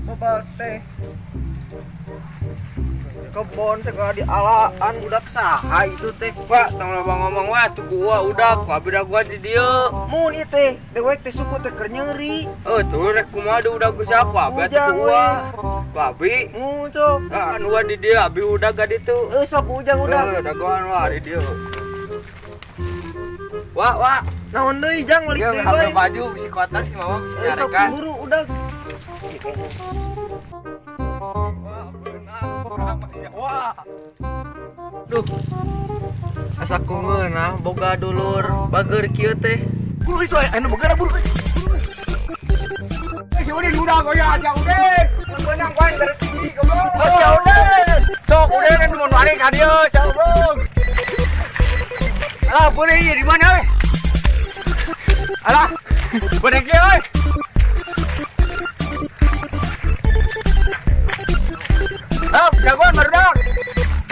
Bapak teh. Kebon segala dialaan budak saha itu teh. Pak, tong loba ngomong wah tuh gua udah, ku abi da gua di dieu. Mun ieu teh dewek teh suku teh keur nyeri. Eh, tuh rek kumaha da udah geus aku abi atuh Ujang gua. Ku abi. Mun sok. Ah, kan gua di dieu abi udah ga ditu. Eh sok ujang udah. Eh, dagoan wah di dieu. Wah, wah. Naon deui jang balik Dia deui ambil bae. baju bisi kotor si mama bisi Eh sok nyarekan. buru udah. Wah, beunang kurang masih. Wah. Duh. Asa ku ngeunah boga dulur bager kieu teh. Buru itu anu boga buru. Si Udin udah goyah si Udin. Beunang wan dari tinggi goblok. Oh, si Udin. Sok Udin kan mun balik ka dieu si Udin. Alah, boleh ieu di mana we? Alah, boleh kieu we. Ah, jagoan baru dak.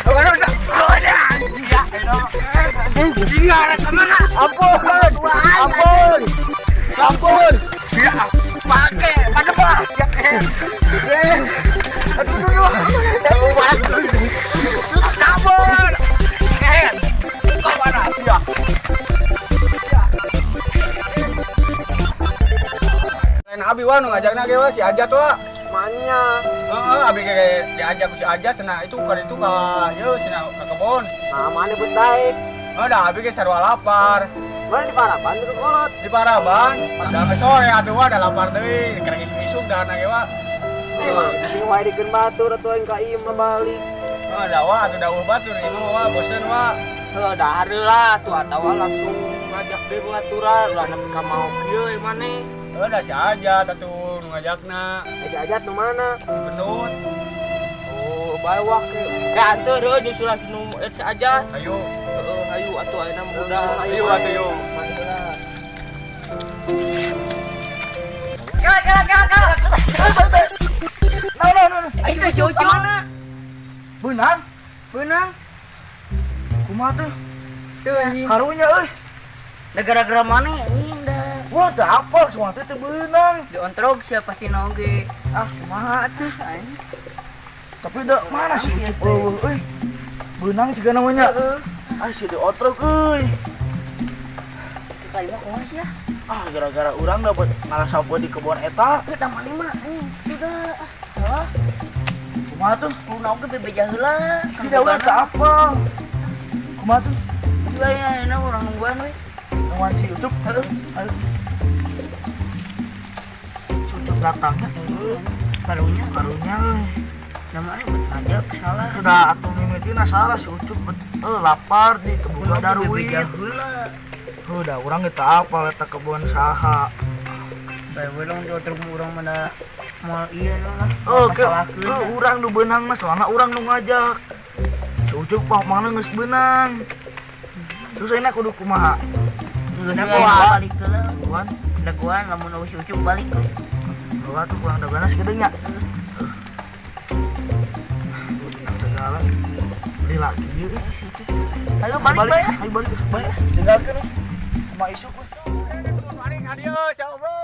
Baru dak. Singa rek kemana? Ampun, ampun, ampun. Ya, pakai, pakai bas. Ya, eh, aduh, aduh, aduh. Kabur. Eh, kemana? Ya. Lain abi wah nu ngajakna ge wah si Ajat wah. Manya. Heeh, abi ge diajak ku si Ajat cenah itu ka ditu ka ieu cenah ka kebon. Nah, mana betae? Oh, dah abi ge sarua lapar. Mana di Paraban ke kolot? Di Paraban, pada sore abi wah da lapar deui, keur isuk-isuk dahana ge wah. Sing wae dikeun batur atuh aing ka ieu mah balik. Oh, da wah atuh dawuh batur ieu mah wah bosen wah. Heuh, dahar lah tuh atawa langsung ngajak deui baturan ulah nepi ka mau kieu ieu maneh. Oh, da si Ajat atuh nu ngajakna. Eh si Ajat nu mana? Di Benut. Oh, bae wah ke. Ke anteur heuh nyusulan si nu si Ajat. Ayo, Heeh, hayu atuh ayeuna mah udah. ayo atuh yo. Kala kala kala kala. No no no. Ayo si Ucu mana? Beunang? Beunang. Kumaha tuh? Tuh anjing. Karunya euy. Da gara-gara mana anjing da. Wah, teu apal semua teh teu beunang. Diontrog siapa pasti noge. Ah, kumaha tuh anjing. Tapi da mana sih Ucup eueuh euy. Beunang juga namanya. Ah, si diotrog euy. Kita mah kumaha sih ya? Ah, gara-gara urang dapat ngalah sapu di kebun eta. Teu da mana mah anjing. Tidak. Ah, Kumaha tuh? kudu oge bebeja heula. Tidak udah teu apal. Kumaha tuh? Coba ya enak urang nungguan we. Nungguan si Ucup. Heeh. Ayo. Ucup datangnya. Karunya Karunya euy. namanya bet ngajak salah. Sudah atuh mimitina salah si Ucup lapar di kebun Kudu oge daruit. bebeja heula. Udah urang geus teu apal eta kebun saha. Bae we long diotrog urang mana moal ieu lah. Oh, ke Masalahkeun. Urang nu beunang mah soalna urang nu ngajak. Si Ucup mah mana geus beunang. Terus ayeuna kudu kumaha? Geus we balik heula. Dagoan, Dagoan lamun eueuh si Ucup balik we. bawa tuh kurang dagoan sakitu nya. Segala beli lagi euy. Ayo balik bae. Ayo balik, balik. Tinggalkeun sama isuk we. Balik ka dieu si Udin.